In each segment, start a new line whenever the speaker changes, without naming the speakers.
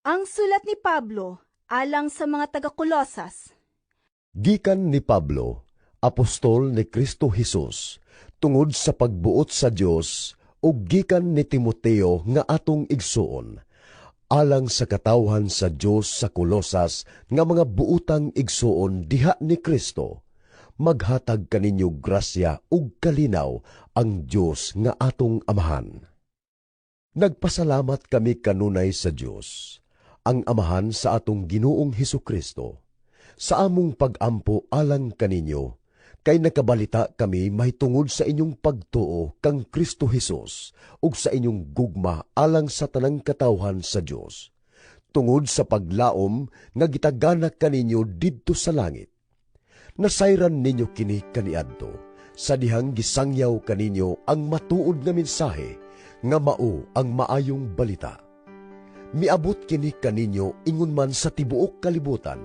Ang sulat ni Pablo alang sa mga taga-Kolosas.
Gikan ni Pablo, apostol ni Kristo Jesus, tungod sa pagbuot sa Dios, ug gikan ni Timoteo nga atong igsuon, alang sa katawhan sa Dios sa Kolosas nga mga buotang igsuon diha ni Kristo. Maghatag kaninyo grasya ug kalinaw ang Dios nga atong Amahan. Nagpasalamat kami kanunay sa Dios, ang Amahan sa atong Ginoong Hesus Kristo, sa among pag-ampo alang kaninyo, kay nakabalita kami mahitungod sa inyong pagtuo kang Kristo Hesus ug sa inyong gugma alang sa tanang katawhan sa Dios, tungod sa paglaom nga gitagana kaninyo didto sa langit. Nasayran ninyo kini kaniadto, sa dihang gisangyaw kaninyo ang matuod nga mensahe nga mao ang Maayong Balita. Miabot kini kaninyo ingon man sa tibuok kalibutan,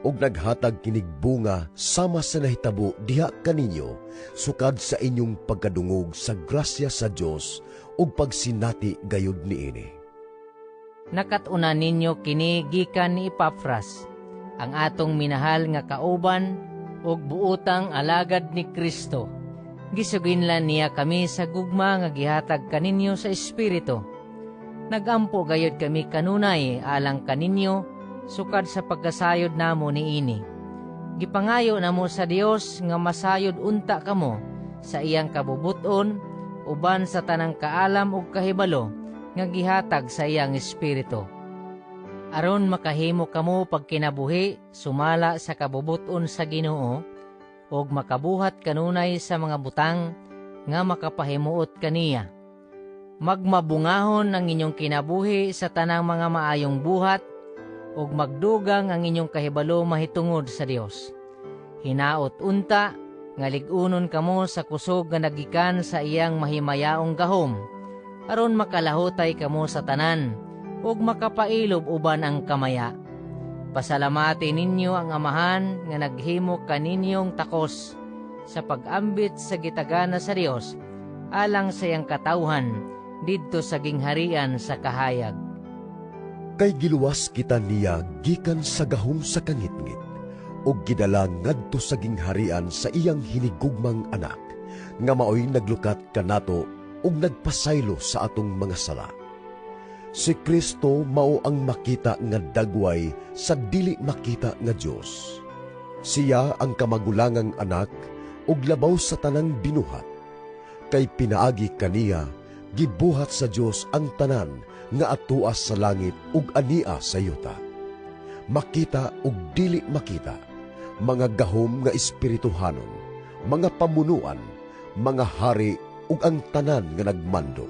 ug naghatag kinig bunga sama sa nahitabo diha kaninyo sukad sa inyong pagkadungog sa grasya sa Dios ug pagsinati gayud niini.
Nakat-unan ninyo kini gikan ni Epafras, ang atong minahal nga kauban ug buotang alagad ni Kristo. Gisuginlan niya kami sa gugma nga gihatag kaninyo sa Espiritu. Nagampo gayud kami kanunay alang kaninyo sukad sa pagkasayod namo niini. Gipangayo namo sa Dios nga masayod unta kamo sa iyang kabubuton uban sa tanang kaalam ug kahibalo nga gihatag sa iyang Espiritu, aron makahimo kamo pagkinabuhi sumala sa kabubuton sa Ginoo ug makabuhat kanunay sa mga butang nga makapahimuot kaniya. Magmabungahon ang inyong kinabuhi sa tanang mga maayong buhat ug magdugang ang inyong kahibalo mahitungod sa Dios. Hinaot unta nga lig-unon kamo sa kusog nga nagikan sa iyang mahimayaong gahom, aron makalahutay kamo sa tanan ug makapailob uban ang kamaya. Pasalamati ninyo ang Amahan nga naghimo kaninyong takos sa pag-ambit sa gitagana sa Dios alang sa iyang katawhan didto sa gingharian sa kahayag.
Kay giluwas kita niya gikan sa gahom sa kangitngit ug gidala ngadto sa gingharian sa iyang hinigugmang Anak, nga maoy naglukat kanato ug nagpasaylo sa atong mga sala. Si Kristo mao ang makita nga dagway sa dili makita nga Dios. Siya ang kamagulangang Anak ug labaw sa tanang binuhat. Kay pinaagi kaniya gibuhat sa Dios ang tanan nga atua sa langit ug ania sa yuta, makita ug dili makita, mga gahom nga espirituhanon, mga pamunuan, mga hari ug ang tanan nga nagmando.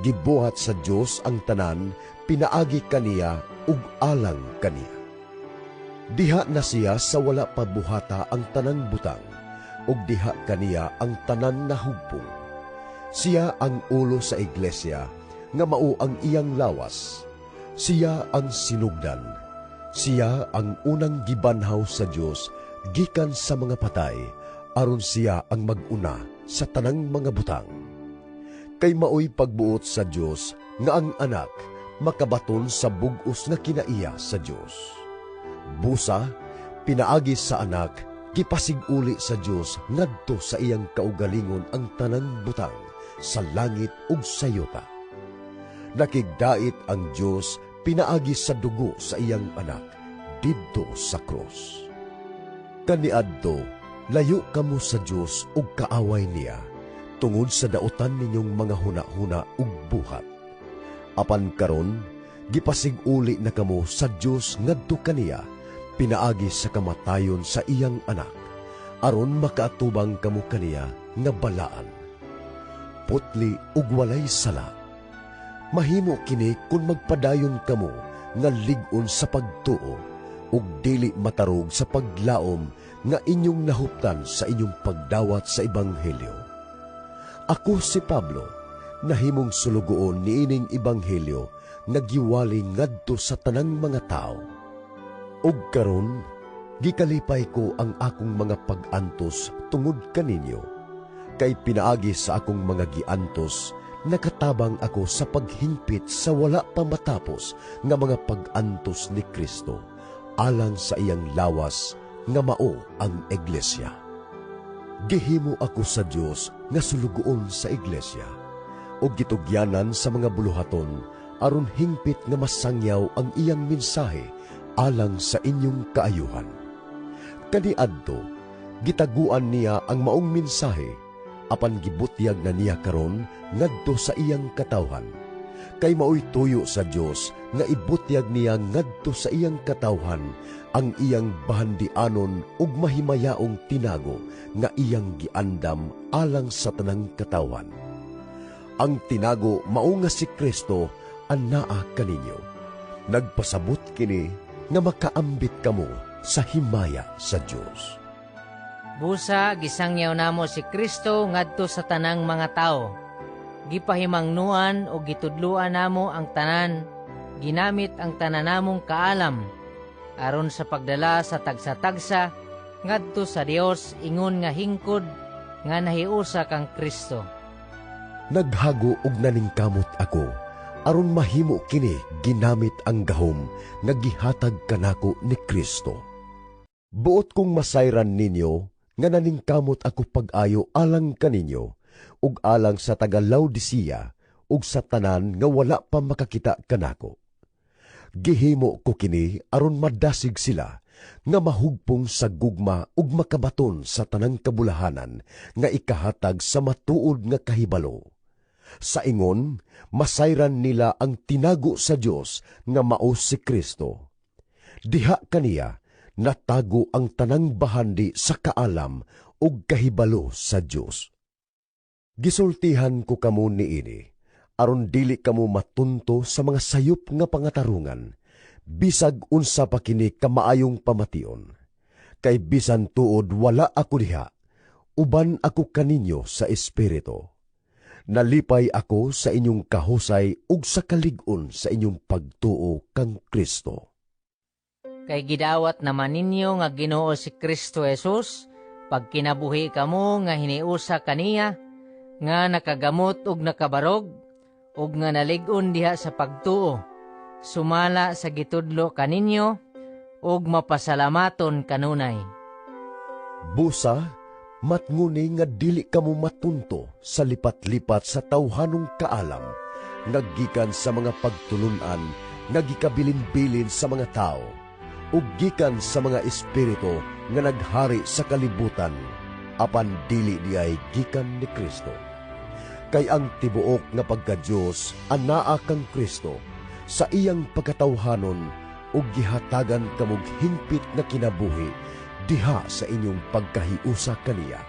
Gibuhat sa Dios ang tanan pinaagi kaniya ug alang kaniya. Diha na siya sa wala pa buhata ang tanang butang, ug diha kaniya ang tanan nahugpong. Siya ang ulo sa iglesia, nga mao ang iyang lawas. Siya ang sinugdan. Siya ang unang gibanhaw sa Dios gikan sa mga patay, aron siya ang mag-una sa tanang mga butang. Kay maoy pagbuot sa Dios nga ang Anak makabaton sa bug-os nga kinaiya sa Dios. Busa, pinaagi sa Anak, gipasiguli sa Dios ngadto sa iyang kaugalingon ang tanang butang sa langit ug sa yuta. Nakigdait ang Dios pinaagi sa dugo sa iyang Anak didto sa krus. Kaniadto, layo kamo sa Dios ug kaaway niya tungod sa dautan ninyong mga hunahuna ug buhat. Apan karon, gipasiguli na kamo sa Dios ngadto kaniya pinaagi sa kamatayon sa iyang Anak, aron makaatubang kamo kaniya nga balaan, putli ug walay sala. Mahimo kini kun magpadayon kamo nga lig-on sa pagtuo ug dili matarog sa paglaom nga inyong nahuptan sa inyong pagdawat sa ebanghelyo. Ako si Pablo, nahimong sulugoon niining ebanghelyo nga giwali ngadto sa tanang mga tawo. Ug karon, gikalipay ko ang akong mga pag-antos tungod kaninyo. Kay pinaagi sa akong mga giantos, nakatabang ako sa paghingpit sa wala pa matapos nga mga pag-antos ni Kristo alang sa iyang lawas nga mao ang iglesia. Gihimo ako sa Dios nga sulugoon sa iglesia ug gitugyanan sa mga buluhaton aron hingpit nga masangyaw ang iyang mensahe alang sa inyong kaayuhan. Kaniadto, gitaguan niya ang maong mensahe, apan gibutyag na niya karon ngadto sa iyang katawhan. Kay maoy tuyo sa Dios nga ibutyag niya ngadto sa iyang katawhan ang iyang bahandianon ug mahimayaong tinago nga iyang giandam alang sa tanang katawhan. Ang tinago mao nga si Kristo anaa kaninyo. Nagpasabot kini nga makaambit kamo sa himaya sa Dios.
Busa gisangyaw namo si Kristo ngadto sa tanang mga tawo. Gipahimangnuan o gitudluan namo ang tanan, ginamit ang tanan namong kaalam aron sa pagdala sa tagsa-tagsa ngadto sa Dios ingon nga hingkod nga nahiusa kang Kristo.
Naghago og naningkamot ako aron mahimo kini ginamit ang gahom nga gihatag kanako ni Kristo. Buot kong masayran ninyo nga naningkamot ako pag-ayo alang kaninyo ug alang sa taga Laodicea ug sa tanan nga wala pa makakita kanako. Gihimo ko kini aron madasig sila nga mahugpong sa gugma ug makabaton sa tanang kabulahanan nga ikahatag sa matuod nga kahibalo. Sa ingon, masayran nila ang tinago sa Dios nga mao si Kristo. Diha kaniya natago ang tanang bahandi sa kaalam ug kahibalo sa Dios. Gisultihan ko kamo niini aron dili kamo matunto sa mga sayop nga pangatarungan, bisag unsa pa kini kamaayong pamation. Kay bisan tuod wala ako diha, uban ako kaninyo sa espiritu. Nalipay ako sa inyong kahusay ug sa kalig-on sa inyong pagtuo kang Kristo.
Kay gidawat naman ninyo nga Ginoo si Kristo Jesus, pagkinabuhi kamo nga hiniusa kaniya, nga nakagamot ug nakabarog, ug nga nalig-on diha sa pagtuo, sumala sa gitudlo kaninyo, ug mapasalamaton kanunay.
Busa, matnguni nga dili kamo matunto sa lipat-lipat sa tawhanong kaalam, nga gikan sa mga pagtulun-an nga gikabilin-bilin sa mga tao, ug gikan sa mga espiritu nga naghari sa kalibutan, apan dili diay gikan ni Kristo. Kay ang tibuok nga pagka-Dios anaa kang Kristo sa iyang pagkatawhanon ug gihatagan kamog hingpit nga kinabuhi diha sa inyong pagkahiusa kaniya.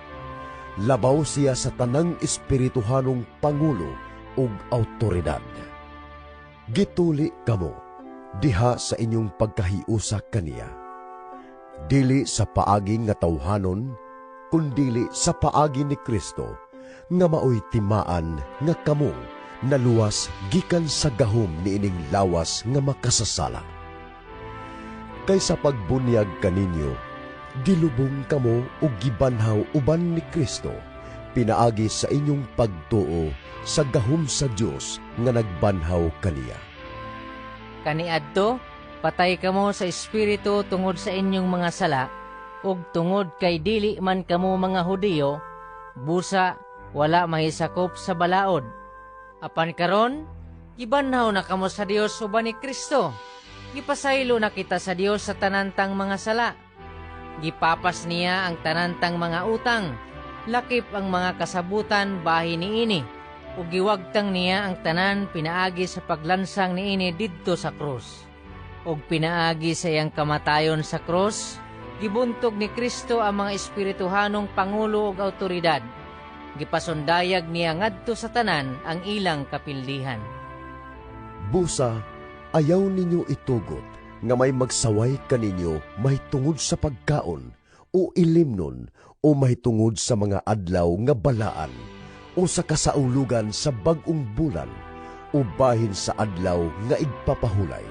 Labaw siya sa tanang espirituhanong pangulo ug awtoridad. Gituli kamo diha sa inyong pagkahiusa kaniya. Dili sa paagi nga tawhanon, kundili sa paagi ni Kristo, nga maoy timaan nga kamo naluwas gikan sa gahom niining lawas nga makasasala. Kay sa pagbunyag kaninyo, gilubong kamo ug gibanhaw uban ni Kristo, pinaagi sa inyong pagtuo sa gahom sa Dios nga nagbanhaw kaniya.
Kaniadto, patay kamo sa espiritu tungod sa inyong mga sala, ug tungod kay dili man kamo mga Hudiyo, busa wala mahisakop sa balaod. Apan karon, gibanhaw na kamo sa Dios uban ni Kristo. Gipasaylo na kita sa Dios sa tanantang mga sala. Gipapas niya ang tanantang mga utang, lakip ang mga kasabutan bahin niini, ug giwagtang niya ang tanan pinaagi sa paglansang niini didto sa krus. Ug pinaagi sa iyang kamatayon sa krus, gibuntog ni Kristo ang mga espirituhanong pangulo ug awtoridad. Gipasundayag niya ngadto sa tanan ang ilang kapildihan.
Busa, ayaw ninyo itugot nga may magsaway kaninyo mahitungod sa pagkaon o ilimnon o mahitungod sa mga adlaw nga balaan o sa kasaulugan sa bag-ong bulan o bahin sa adlaw nga igpapahulay.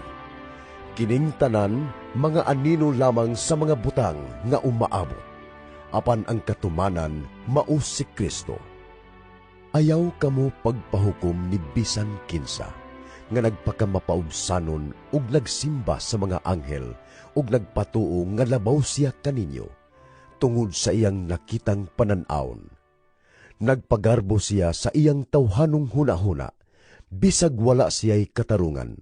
Kining tanan mga anino lamang sa mga butang nga umaabot, apan ang katumanan mao si Kristo. Ayaw kamo pagpahukom ni bisan kinsa nga nagpakamapaubsanon ug nagsimba sa mga anghel ug nagpatuo nga labaw siya kaninyo tungod sa iyang nakitang panan-awon. Nagpagarbo siya sa iyang tawhanong hunahuna, bisag wala siya'y katarungan.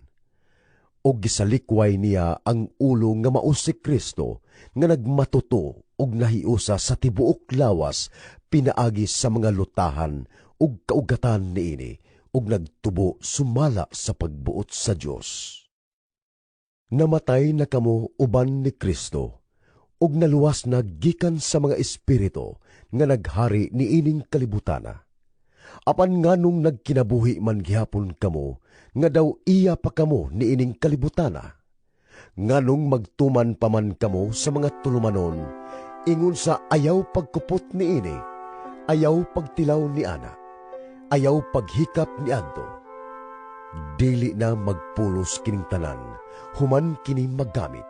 Og gisalikway niya ang ulo nga mao si Kristo nga nagmatuto ug nahiusa sa tibuok lawas pinaagi sa mga lutahan ug kaugatan niini ug nagtubo sumala sa pagbuot sa Dios. Namatay na kamo uban ni Kristo ug naluwas na gikan sa mga espiritu nga naghari niining kalibutana. Apan nganong nagkinabuhi man gihapon kamo nga daw iya pa kamo niining kalibutana? Nganong magtuman pa man kamo sa mga tulumanon ingon sa ayaw pagkupot niini, ayaw pagtilaw ni ana, ayaw paghikap ni adto? Dili na magpulos kining tanan, human kini magamit.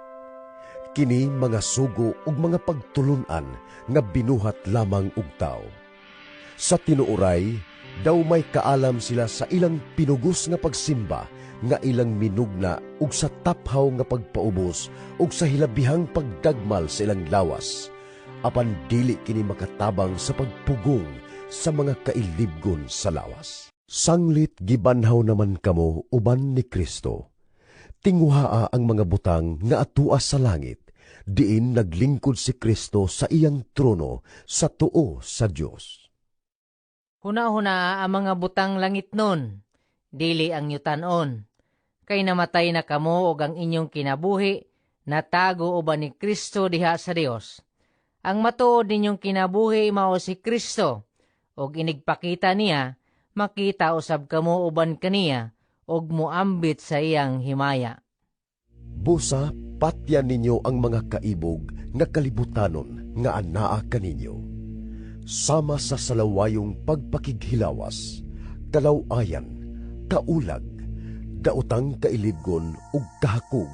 Kini mga sugo ug mga pagtulun-an nga binuhat lamang og tawo. Sa tinuoray, daw may kaalam sila sa ilang pinugos nga pagsimba nga ilang minugna ug sa taphaw nga pagpaubos ug sa hilabihang pagdagmal sa ilang lawas. Apan dili kini makatabang sa pagpugong sa mga kailibgon sa lawas. Sanglit gibanhaw naman kamo uban ni Kristo, tinguhaa ang mga butang nga atua sa langit, diin naglingkod si Kristo sa iyang trono sa tuo sa Dios.
Huna-hunaa ang mga butang langitnon, dili ang yutanon. Kay namatay na kamo ug ang inyong kinabuhi natago uban ni Kristo diha sa Dios. Ang matuod ninyong kinabuhi mao si Kristo, ug inigpakita niya, makita usab kamo uban kaniya ug moambit sa iyang himaya.
Busa patyan ninyo ang mga kaibog nga kalibutanon nga anaa kaninyo. Sama sa salawayong pagpakighilawas, kalaw-ayan, kaulag, daotang kailibgon ug kahakog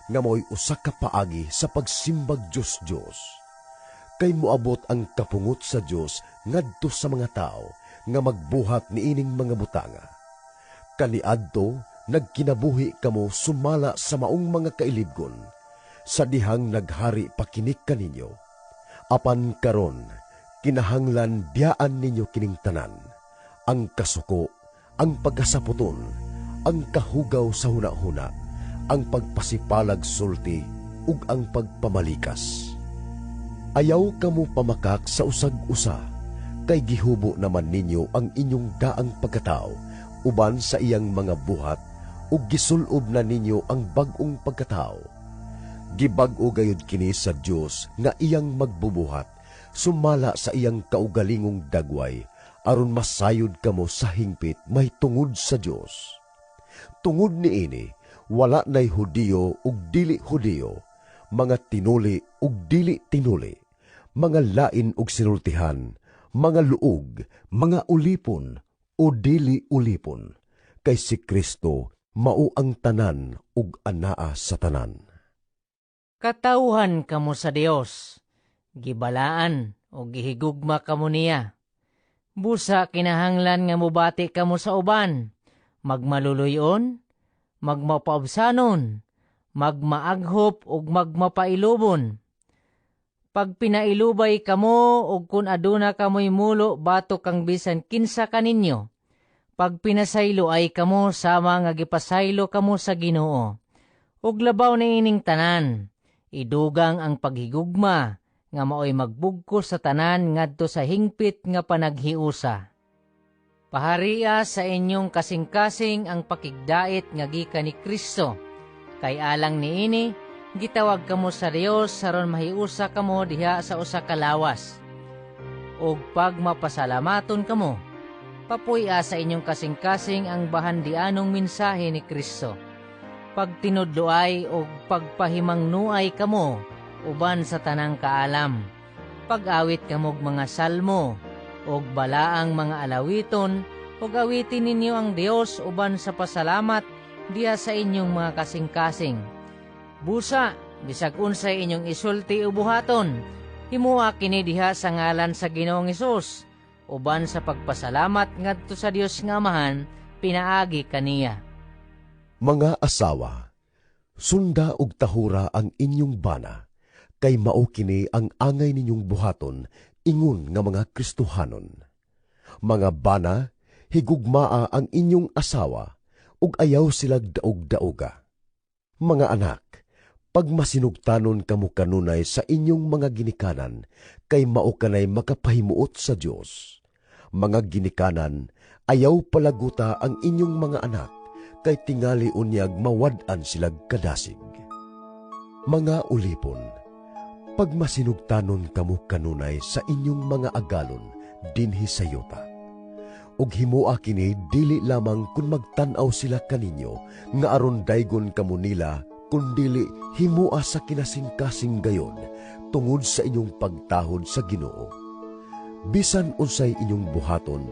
nga mao'y usa ka paagi sa pagsimbag Dios-Dios. Kay moabot ang kapungot sa Dios ngadto sa mga tao nga magbuhat niining mga butanga. Kaniadto nagkinabuhi kamo sumala sa maong mga kailibgon, sa dihang naghari pa kini kaninyo. Apan karon, kinahanglan biyaan ninyo kining tanan: ang kasuko, ang pagkasaputon, ang kahugaw sa hunahuna, ang pagpasipalag sulti, ug ang pagpamalikas. Ayaw kamo pamakak sa usag-usa, kay gihubo naman ninyo ang inyong daang pagkatao uban sa iyang mga buhat ug gisulob na ninyo ang bag-ong pagkatao. Gibag-o gayud kini sa Dios nga iyang magbubuhat sumala sa iyang kaugalingong dagway aron masayod kamo sa hingpit mahitungod sa Dios. Tungod niini, wala nay Hudiyo ug dili Hudiyo, mga tinuli ug dili tinuli, mga lain og sinultihan, mga luog, mga ulipon o dili ulipon, kay si Kristo mao ang tanan ug anaa sa tanan.
Katawhan kamo sa Dios, gibalaan o gihigugma kamo niya. Busa kinahanglan nga mobati kamo sa uban, magmaluluyon, magmapaubsanon, magmaaghop ug magmapailubon. Pagpinailubay kamo ug kun aduna kamoy mulo batok kang bisan kinsa kaninyo, pagpinasaylo ay kamo sama nga gipasaylo kamo sa Ginoo. Ug labaw niining tanan, idugang ang paghigugma nga maoy magbugkos sa tanan ngadto sa hingpit nga panaghiusa. Paharia sa inyong kasing-kasing ang pakigdait nga gikan ni Kristo. Kay alang niini, gitawag kamo sa Dios aron mahiusa kamo diha sa usa ka lawas. Ug pagmapasalamaton kamo, papuy-a sa inyong kasing-kasing ang bahandianong mensahe ni Kristo. Pagtinudloay ug pagpahimangnuay kamo uban sa tanang kaalam. Pag-awit kamog mga salmo ug balaang mga alawiton, ug awitin ninyo ang Dios uban sa pasalamat diha sa inyong mga kasing-kasing. Busa, bisag unsay inyong isulti o buhaton, himoa kini diha sa ngalan sa Ginoong Hesus, uban sa pagpasalamat ngadto sa Dios nga Amahan pinaagi kaniya.
Mga asawa, sunda og tahura ang inyong bana, kay mao kini ang angay ninyong buhaton ingon nga mga Kristohanon. Mga bana, higugmaa ang inyong asawa ug ayaw silag daog-daoga. Mga anak, pagmasinugtanon kamo kanunay sa inyong mga ginikanan, kay mao kanay makapahimuot sa Dios. Mga ginikanan, ayaw palaguta ang inyong mga anak, kay tingali unyag mawad-an silag kadasig. Mga ulipon, pagmasinugtanon kamo kanunay sa inyong mga agalon dinhi sa yuta. Ug himoa kini dili lamang kun magtan-aw sila kaninyo nga aron daygon kamo nila, kundili himoa sa kinasingkasing gayon tungod sa inyong pagtahod sa Ginoo. Bisan unsay inyong buhaton,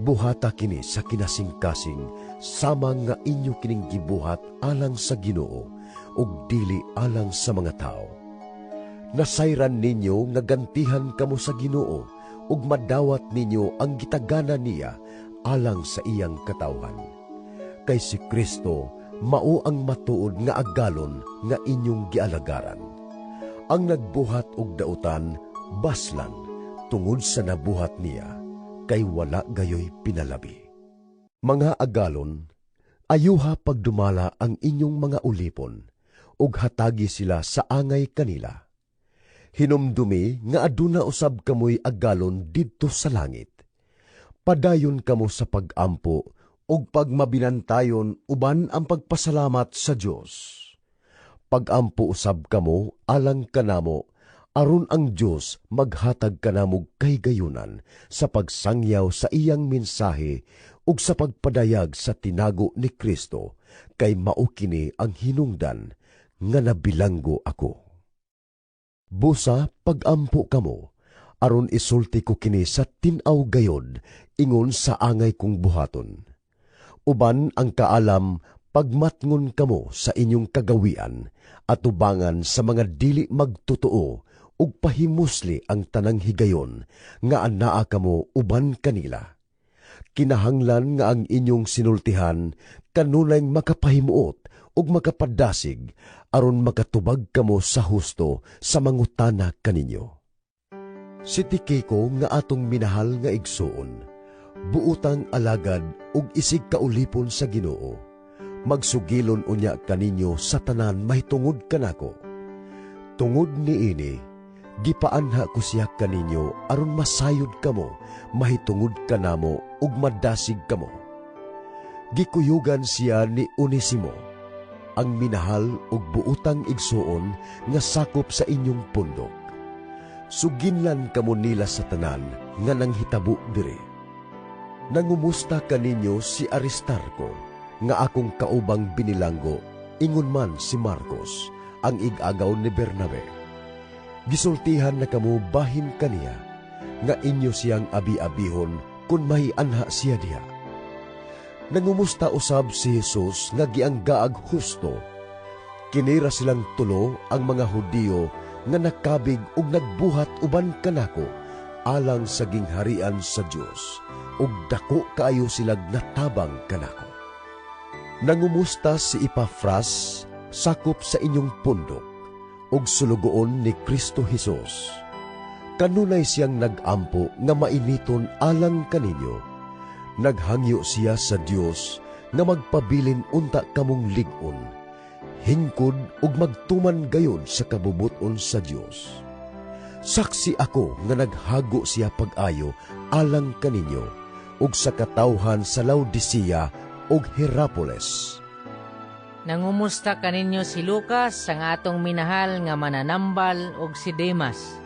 buhata kini sa kinasingkasing sama nga inyo kining gibuhat alang sa Ginoo ug dili alang sa mga tawo. Nasayran ninyo nga gantihan kamo sa Ginoo ug madawat ninyo ang gitagana niya alang sa iyang katawhan. Kay si Kristo mao ang matuod nga agalon nga inyong gialagaran. Ang nagbuhat og dautan baslan tungod sa nabuhat niya, kay wala gayoy pinalabi. Mga agalon, ayuha pagdumala ang inyong mga ulipon, ug hatagi sila sa angay kanila. Hinumdumi nga aduna usab kamoy agalon didto sa langit. Padayon kamo sa pag-ampo ug pagmabinantayon uban ang pagpasalamat sa Dios. Pag-ampo usab kamo alang kanamo, aron ang Dios maghatag kanamog kahigayunan sa pagsangyaw sa iyang mensahe ug sa pagpadayag sa tinago ni Kristo, kay mao kini ang hinungdan nga nabilanggo ako. Busa pag-ampo kamo, aron isulti ko kini sa tin-aw gayod ingon sa angay kong buhaton. Uban ang kaalam, pagmatngon kamo sa inyong kagawian, atubangan sa mga dili magtotoo, ug pahimusli ang tanang higayon nga anaa kamo uban kanila. Kinahanglan nga ang inyong sinultihan kanunay makapahimuot ug makapadasig aron makatubag kamo sa husto sa mangutana kaninyo. Si Tikiko nga atong minahal nga igsuon, buotang alagad ug isig kaulipon sa Ginoo, magsugilon unya kaninyo sa tanan mahitungod kanako. Tungod niini, gipaanha ko siya kaninyo aron masayod kamo mahitungod kanamo ug madasig kamo. Gikuyugan siya ni Onesimo, ang minahal ug buotang igsuon nga sakop sa inyong pundok. Suginlan kamo nila sa tanan nga nanghitabo diri. Nangumusta kaninyo si Aristarko, nga akong kaubang binilanggo, ingon man si Marcos, ang ig-agaw ni Bernabe. Gisultihan na kamo bahin kaniya, nga inyo siyang abi-abihon kung may anha siya diha. Nangumusta usab si Jesus nga gianggaag husto. Kinira silang tulo ang mga Hudiyo nga nakabig ug nagbuhat uban kanako alang sa gingharian sa Dios, ug dako kaayo silag natabang kanako. Nangumusta si Epafras, sakop sa inyong pundok, ug sulugoon ni Kristo Jesus. Kanunay siyang nag-ampo nga mainiton alang kaninyo. Naghangyo siya sa Dios nga magpabilin unta kamong lig-on, hingkod ug magtuman gayon sa kabubuton sa Dios. Saksi ako nga naghago siya pag-ayo alang kaninyo ug sa katawhan sa Laodicea ug Hierapolis.
Nangumusta kaninyo si Lucas, ang atong minahal nga mananambal, ug si Demas.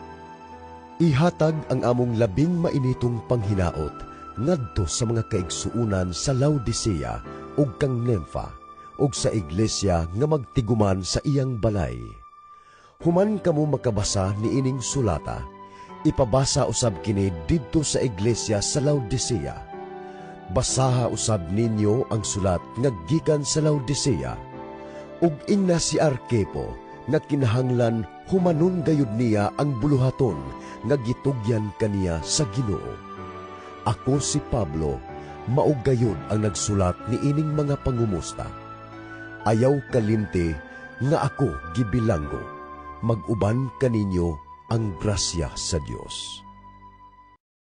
Ihatag ang among labing mainitong panghinaot ngadto sa mga kaigsuonan sa Laodicea ug kang Nympha ug sa iglesia nga magtiguman sa iyang balay. Human kamo makabasa niining sulata, ipabasa usab kini didto sa iglesia sa Laodicea. Basaha usab ninyo ang sulat nga gikan sa Laodicea. Ug ingna si Arkipo nga kinahanglan humanon gayud niya ang buluhaton nga gitugyan kaniya sa Ginoo. Ako si Pablo, mao gayud ang nagsulat niining mga pangumusta. Ayaw kalimti nga ako gibilanggo. Mag-uban kaninyo ang grasya sa Dios.